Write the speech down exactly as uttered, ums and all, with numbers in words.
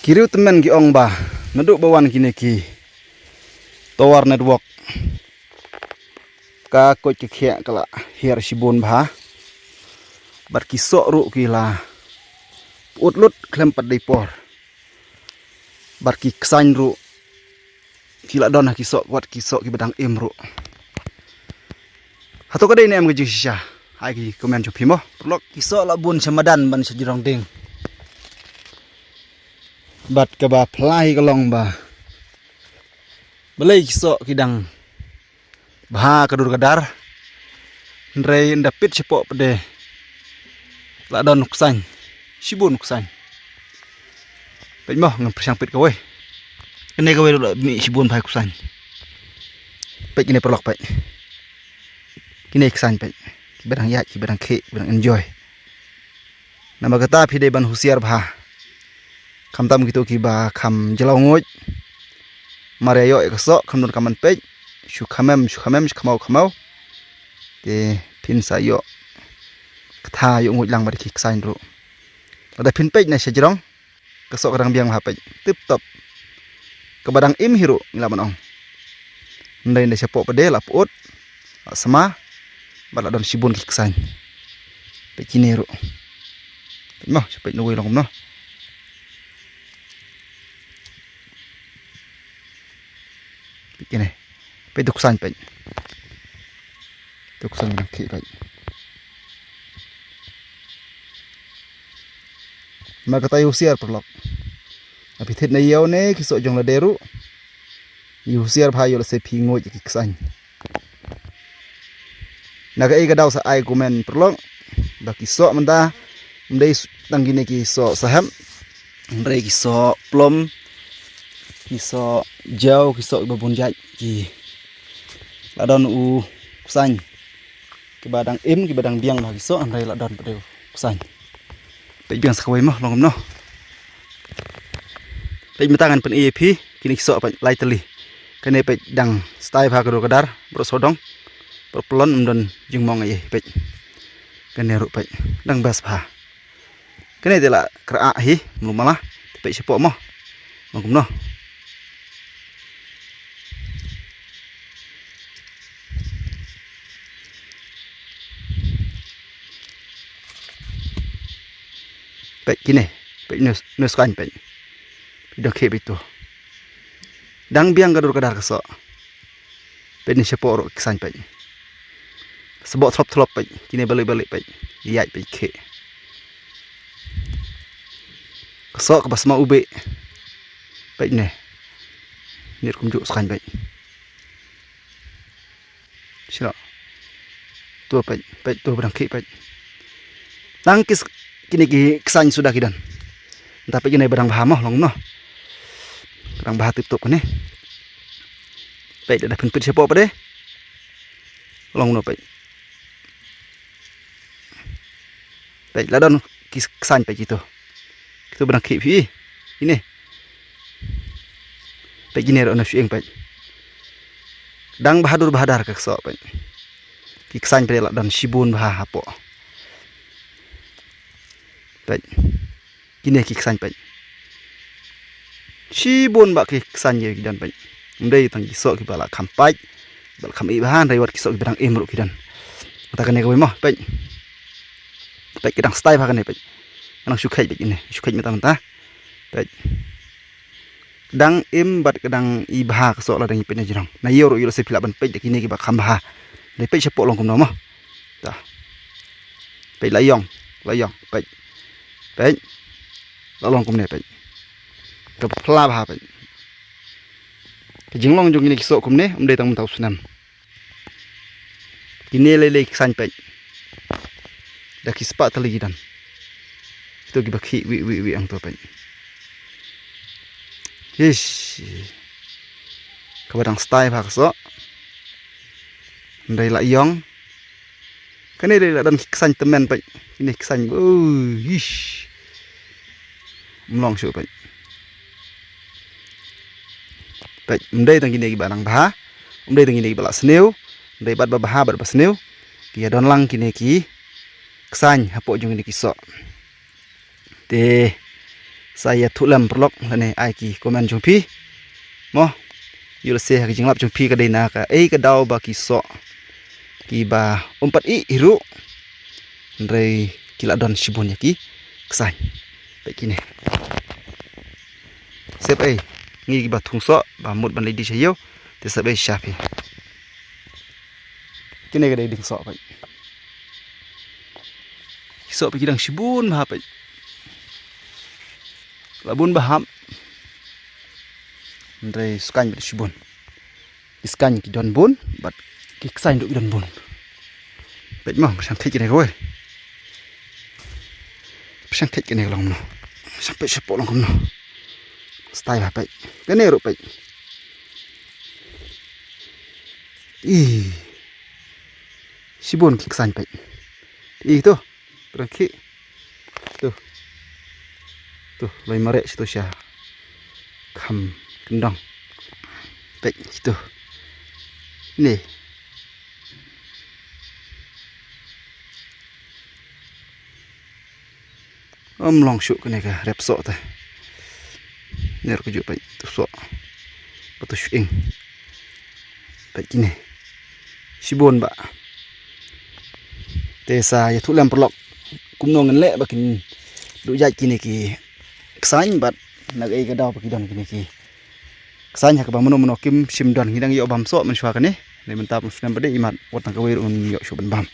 Ki riew tymmen ki ong ba naduh ba wan kine ki tower network, ka koit ka khiah ka la hiar shibun bha, bad ki soh ruh ki la pyut lut khlem pat dei por, bad ki ksain ruh ki la don ha ki soh, wat ki soh kiba dang im ruh. Hato ka dei ne em ka jingshisha? Ai ki comment jong phi mo, paralok. Ki soh la bun sha madan ban sha jrong dieng. Bad kaba phylla hi ka long ba balei ki soh ki dang bha ka dur ka dar, hynrei ynda peit shapoh pat de la don u ksain, shibun u ksain. Peit mo, ngan pyrshang peit kawei. Kane kawei ruh la mih shibun bha u ksain. Peit kine paralok, peit. Kine ksain, peit. Kiba dang ïaid, kiba dang khih, kiba dang enjoy. Namar kata phi dei ban husiar bha. Khamtam kito kiba kham jyllaw nguid. Mar ïa ïoh ïa ka soh, kham don kam ban peit. Shu khamem, shu khamem, shu khamaw, khamaw. Te phin sa ïoh ktha, ïoh nguid lang bad ki ksain ruh. Lada phin peit na sha jrong, ka soh ka dang biang bha, peit. Tip top. Kaba dang im hi ruh ngi lah ban ong. Hynrei na shapoh pat de la pyut, la sma, bad la don shibun ki ksain. Peit kine ruh. Peit mo, shu peit na wei long kumno. Peit kine. Peit tu ksain, peit. Tu ksain dang khih, peit. Namar kata ïa husiar paralok. Lada phi thied na ïew ne ki soh jong lade ruh, ïa husiar bha ïoh lehse phi nguid ïa ki ksain. Na kaei ka daw sa ai comment paralok ba ki soh mynta ym dei tang kine ki soh sahep, hynrei ki soh plum, ki soh jaw, ki soh kiba bun jait, ki la don u ksain. Kiba dang im, kiba dang biang bha ki soh, hynrei la don pat de u ksain. Peit biang sa kawei mo, long kumno. Peit mynta ngan pyni ïa phi kine ki soh, peit lai tylli. Kane peit dang stai bha ka dur ka dar, baroh sawdong. Baroh pyllun, ym don jingmong ei ei, peit. Kane ruh, peit, dang best bha. Kane te la kyrah hi, mlu mala. Te peit shapoh mo, long kumno. Peit kine, peit nus, nus kan, peit. Peit dang khih, peit tu. Dang biang ka dur ka dar ka soh. Peit ne shapoh ruh ki ksain, peit. Sboh thlop thlop, peit. Kine balei balei, peit. Ïaid, peit, khih. Ka soh kaba sma u beh. Peit ne. Nit kumjuh skaiñ, peit. Sila. Tu, peit, peit tu ba dang khih, peit. Tang ki s-, kine ki ksain suda ki don. Nta peit kine ba dang bha mo, long kumno. Ba dang bha tip top kine. Peit, da phin peit shapoh pat de. Long kumno, peit. Peit, la don ki s-, ksain, peit, kito. Kito ba dang khih phi. Kine. Peit kine ruh na shu ïeng, peit. Dang bahadur bahadar ka soh, peit. Ki ksain pat de la don shibun bha hapoh. Peit. Kine ki ksain, peit. Shibun bha ki ksain ki don, peit. Ym dei tang ki soh kiba la kham pait, ba la kham ih bha, hynrei wat ki soh kiba dang im ruh ki don. Mynta kane kawei mo, peit. Peit, ka dang stai bha kane, peit. Ka dang shu kheit, peit, kine. Shu kheit mynta mynta. Peit. Ka dang im bad ka dang ih bha ka soh lada ngi peit na jrong. Na ïew ruh ïoh lehse phi lah ban peit da kine kiba kham bha. Dei peit shapoh long kumno mo. Ta. Peit, la ïong, la ïong, peit. Peit. La long kumne, peit. Ka pla bha, peit. Ka jinglong jong kine ki soh kumne, ym dei tang mynta u snem. Kine lei lei ki ksain, peit. Da ki spah tylli ki don. Kito kiba khih wi wi wi hangto, peit. Hish. Kaba dang stai bha ka soh. Hynrei la ïong. Kane dei la don ki ksain tymmen, peit. Kine ki ksain, oh, hish. Ym long shuh, peit. Peit, ym dei tang kine kiba dang bha, ym dei tang kine kiba la sniew, ym dei bad ba bha bad ba sniew. Ki ïa don lang kine ki ksain hapoh jong kine ki soh. Te Sa ïathuh lem paralok lane ai ki comment jong phi. Mo, ïoh lehse ha ki jinglap jong phi ka dei na kaei ka daw ba ki soh kiba ym pat ih hi ruh, hynrei ki la don shibun ïa ki ksaiñ. Peit kine. Sep ei, ngi kiba thung soh ba mut ban leit die sha ïew, te sep ei sha phi. Kine ka dei dieng soh peit. Ki soh peit ki dang shibun bha peit. La bun bha hap. Hynrei skaiñ bad shibun. Ki skaiñ ki don bun bad ki ksaiñ ruh ki don bun. Peit mo, nga sngewthuh kine kawei. Sngewthuh kine ka long kumno. Sngewthuh peit shapoh long kumno. Stai bha peit. Kane ruh peit. Ih. Shibun ki ksaiñ peit. Ih to. Rangki. To. To, lai mareh shi to sha. Kham kyndong. Peit shi to. Ni. Ym long shuh kane ka rep soh te. Ner ka ju peit tu soh. Ba tu shuh ing. Peit kine. Shibun ba. Te sa ïathuh lem paralok. Kumno ngin leh ba kin duh jait kine ki ksaiñ bad na kaei ka daw ba ki don kine ki ksaiñ ha kaba mano mano kim shym don, ngi dang ïoh bam soh mynshuwa kane. Dei mynta pun snem ba dei imat wat na kawei ruh ngin ïoh shuh ban bam.